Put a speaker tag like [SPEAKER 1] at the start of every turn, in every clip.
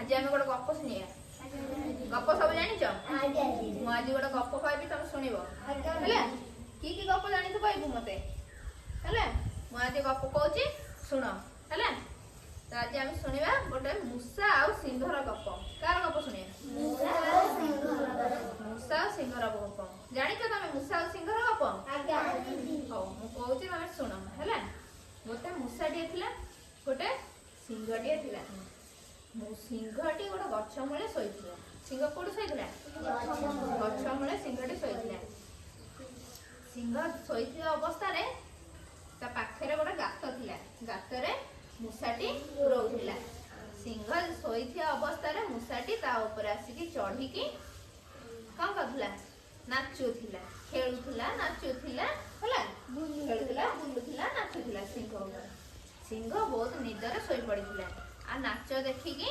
[SPEAKER 1] ଆଜି ଆମେ ଗୋଟେ ଗପ ଶୁଣିବା। ଗପ ସବୁ ଜାଣିଛ? ମୁଁ ଆଜି ଗୋଟେ ଗପ କହିବି, ତମେ ଶୁଣିବ, ହେଲା? କି କି ଗପ ଜାଣିଛୁ କହିବୁ ମତେ, ହେଲା? ମୁଁ ଆଜି ଗପ କହୁଛି, ଶୁଣ, ହେଲା? ତ ଆଜି ଆମେ ଶୁଣିବା ଗୋଟେ ମୂଷା ଆଉ ସିଂହର ଗପ। କାହାର ଗପ ଶୁଣିବା? ମୂଷା ଆଉ ସିଂହର ଗପ। ଜାଣିଛ ତମେ ମୂଷା ଆଉ ସିଂହର ଗପ? ହଉ, ମୁଁ କହୁଛି, ତମେ ଶୁଣ, ହେଲା? ଗୋଟେ ମୂଷାଟିଏ ଥିଲା, ଗୋଟେ ସିଂହଟିଏ ଥିଲା। ସିଂହଟି ଗୋଟେ ଗଛ ମୂଳେ ଶୋଇଥିଲା। ସିଂହ କୋଉଠି ଶୋଇଥିଲା? ଗଛ ମୂଳେ ସିଂହଟି ଶୋଇଥିଲା। ସିଂହ ଶୋଇଥିବା ଅବସ୍ଥାରେ ତା ପାଖରେ ଗୋଟେ ଗାତ ଥିଲା। ଗାତରେ ମୂଷାଟି ରହୁଥିଲା। ସିଂହ ଶୋଇଥିବା ଅବସ୍ଥାରେ ମୂଷାଟି ତା ଉପରେ ଆସିକି ଚଢିକି କଣ କରୁଥିଲା? ନାଚୁଥିଲା, ଖେଳୁଥିଲା, ନାଚୁଥିଲା, ହେଲା? ଖେଳୁଥିଲା, ବୁଲୁଥିଲା, ନାଚୁଥିଲା ସିଂହ ଉପରେ। ସିଂହ ବହୁତ ନିଦରେ ଶୋଇପଡିଥିଲା। ଆଉ ନାଚ ଦେଖିକି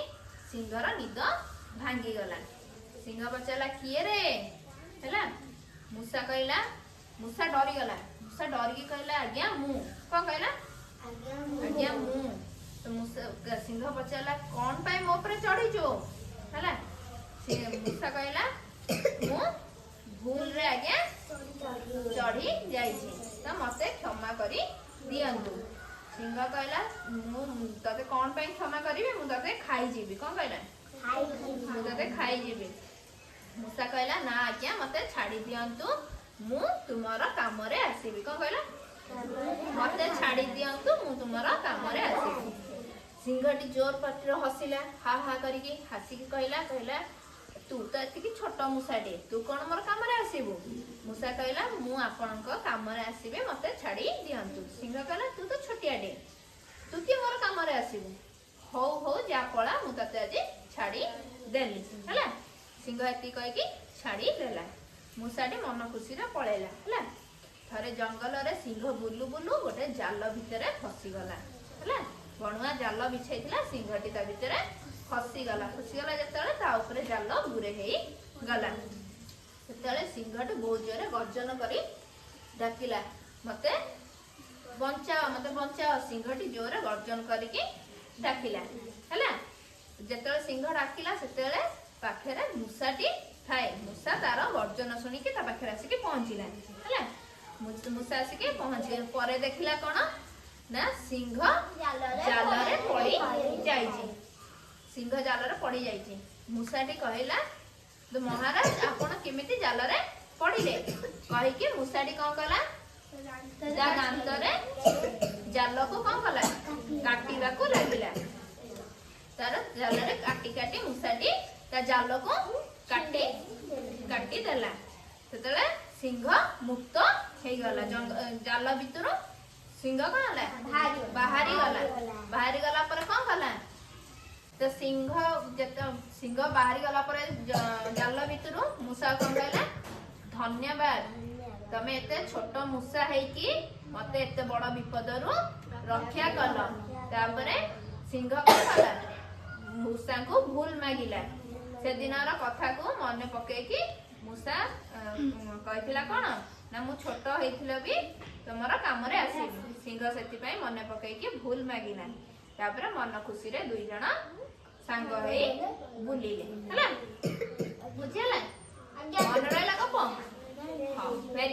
[SPEAKER 1] ସିଂହର ନିଦ ଭାଙ୍ଗିଗଲା। ସିଂହ ପଚାରିଲା, "କିଏ ରେ?" ହେଲା? ମୂଷା କହିଲା, ମୂଷା ଡରିଗଲା। ମୂଷା ଡରିକି କହିଲା, "ଆଜ୍ଞା ମୁଁ।" କଣ କହିଲା? "ଆଜ୍ଞା ମୁଁ।" ତ ମୂଷା, ସିଂହ ପଚାରିଲା, "କଣ ପାଇଁ ମୋ ଉପରେ ଚଢିଛୁ?" ହେଲା? ସେ ମୂଷା କହିଲା, "ମୁଁ ଭୁଲରେ ଆଜ୍ଞା ଚଢି ଯାଇଛି, ତ ମତେ କ୍ଷମା କରି ଦିଅନ୍ତୁ।" ସିଂହ କହିଲା, "ମୁଁ ତତେ କଣ ପାଇଁ କ୍ଷମା କରିବି? ମୁଁ ତତେ ଖାଇଯିବି।" କଣ କହିଲା? "ମୁଁ ତତେ ଖାଇଯିବି।" ମୂଷା କହିଲା, "ନା ଆଜ୍ଞା, ମତେ ଛାଡି ଦିଅନ୍ତୁ, ମୁଁ ତୁମର କାମରେ ଆସିବି।" କଣ କହିଲା? "ମତେ ଛାଡି ଦିଅନ୍ତୁ, ମୁଁ ତୁମର କାମରେ ଆସିବି।" ସିଂହଟି ଜୋର ପାଟିରେ ହସିଲା, ହା ହା କରିକି ହସିକି କହିଲା, "ତୁ ତ ଏତିକି ଛୋଟ ମୂଷାଟିଏ, ତୁ କଣ ମୋର କାମରେ ଆସିବୁ?" ମୂଷା କହିଲା, "ମୁଁ ଆପଣଙ୍କ କାମରେ ଆସିବି, ମତେ ଛାଡି ଦିଅନ୍ତୁ।" ସିଂହ କହିଲା, "ତୁ ତ ଛୋଟିଆଟିଏ, ତୁ କିଏ ମୋର କାମରେ ଆସିବୁ? ହଉ ହଉ, ଯା ପଳା, ମୁଁ ତତେ ଆଜି ଛାଡି ଦେଲି।" ହେଲା? ସିଂହ ଏତିକି କହିକି ଛାଡି ଦେଲା। ମୂଷାଟି ମନ ଖୁସିରେ ପଳେଇଲା, ହେଲା? ଥରେ ଜଙ୍ଗଲରେ ସିଂହ ବୁଲୁ ବୁଲୁ ଗୋଟେ ଜାଲ ଭିତରେ ଫସିଗଲା, ହେଲା? ବଣୁଆ ଜାଲ ବିଛେଇଥିଲା। ସିଂହଟି ତା ଭିତରେ ଫସିଗଲା। ଫସିଗଲା ଯେତେବେଳେ, ତା ଉପରେ ଜାଲ ଗୁରେ ହେଇଗଲା। ସେତେବେଳେ ସିଂହଟି ବହୁତ ଜୋରେ ଗର୍ଜନ କରି ଡାକିଲା, "ମତେ ବଞ୍ଚାଅ, ମତେ ବଞ୍ଚାଅ।" ସିଂହଟି ଜୋରେ ଗର୍ଜନ କରିକି ଡାକିଲା, ହେଲା? ଯେତେବେଳେ ସିଂହ ଡାକିଲା, ସେତେବେଳେ ପାଖରେ ମୂଷାଟି ଥାଏ। ମୂଷା ତାର ଗର୍ଜନ ଶୁଣିକି ତା ପାଖରେ ଆସିକି ପହଞ୍ଚିଲା, ହେଲା? ମୂଷା ଆସିକି ପହଞ୍ଚି ପରେ ଦେଖିଲା କଣ ନା ସିଂହ ଜାଲରେ ପଡି ଯାଇଛି। ସିଂହ ଜାଲରେ ପଡି ଯାଇଛି। ମୂଷାଟି କହିଲା, "ତ ମହାରାଜ, ଆପଣ କେମିତି ଜାଲରେ ପଡିଲେ?" କହିକି ମୂଷାଟି କଣ କଲା? ତା ଦାନ୍ତରେ ଜାଲକୁ କଣ କଲା? କାଟିବାକୁ ଲାଗିଲା। ତାର ଜାଲରେ କାଟି କାଟି ମୂଷାଟି ତା ଜାଲକୁ କାଟି କାଟି ଦେଲା। ସେତେବେଳେ ସିଂହ ମୁକ୍ତ ହେଇଗଲା। ଜାଲ ଭିତରୁ ସିଂହ କଣ ହେଲା? ବାହାରି ଗଲା। ବାହାରି ଗଲା ପରେ କଣ କଲା? ତ ସିଂହ ଯେତେ ସିଂହ ବାହାରି ଗଲା ପରେ ଜାଲ ଭିତରୁ ମୂଷା କଣ କହିଲା? "ଧନ୍ୟବାଦ, ତମେ ଏତେ ଛୋଟ ମୂଷା ହେଇକି ମତେ ଏତେ ବଡ ବିପଦରୁ ରକ୍ଷା କଲ।" ତାପରେ ସିଂହ କଣ କଲା? ମୂଷାଙ୍କୁ ଭୁଲ ମାଗିଲା। ସେଦିନର କଥାକୁ ମନେ ପକେଇକି ମୂଷା କହିଥିଲା କଣ ନା, "ମୁଁ ଛୋଟ ହେଇଥିଲେ ବି ତମର କାମରେ ଆସିବି।" ସିଂହ ସେଥିପାଇଁ ମନେ ପକେଇକି ଭୁଲ ମାଗିଲା। ତାପରେ ମନ ଖୁସିରେ ଦୁଇ ଜଣ ସାଙ୍ଗ ହେଇ ବୁଲିଲେ। ହେଲା? ବୁଝିହେଲା? ମନେ ରହିଲା ଗପ? ହଉ, ଭେରି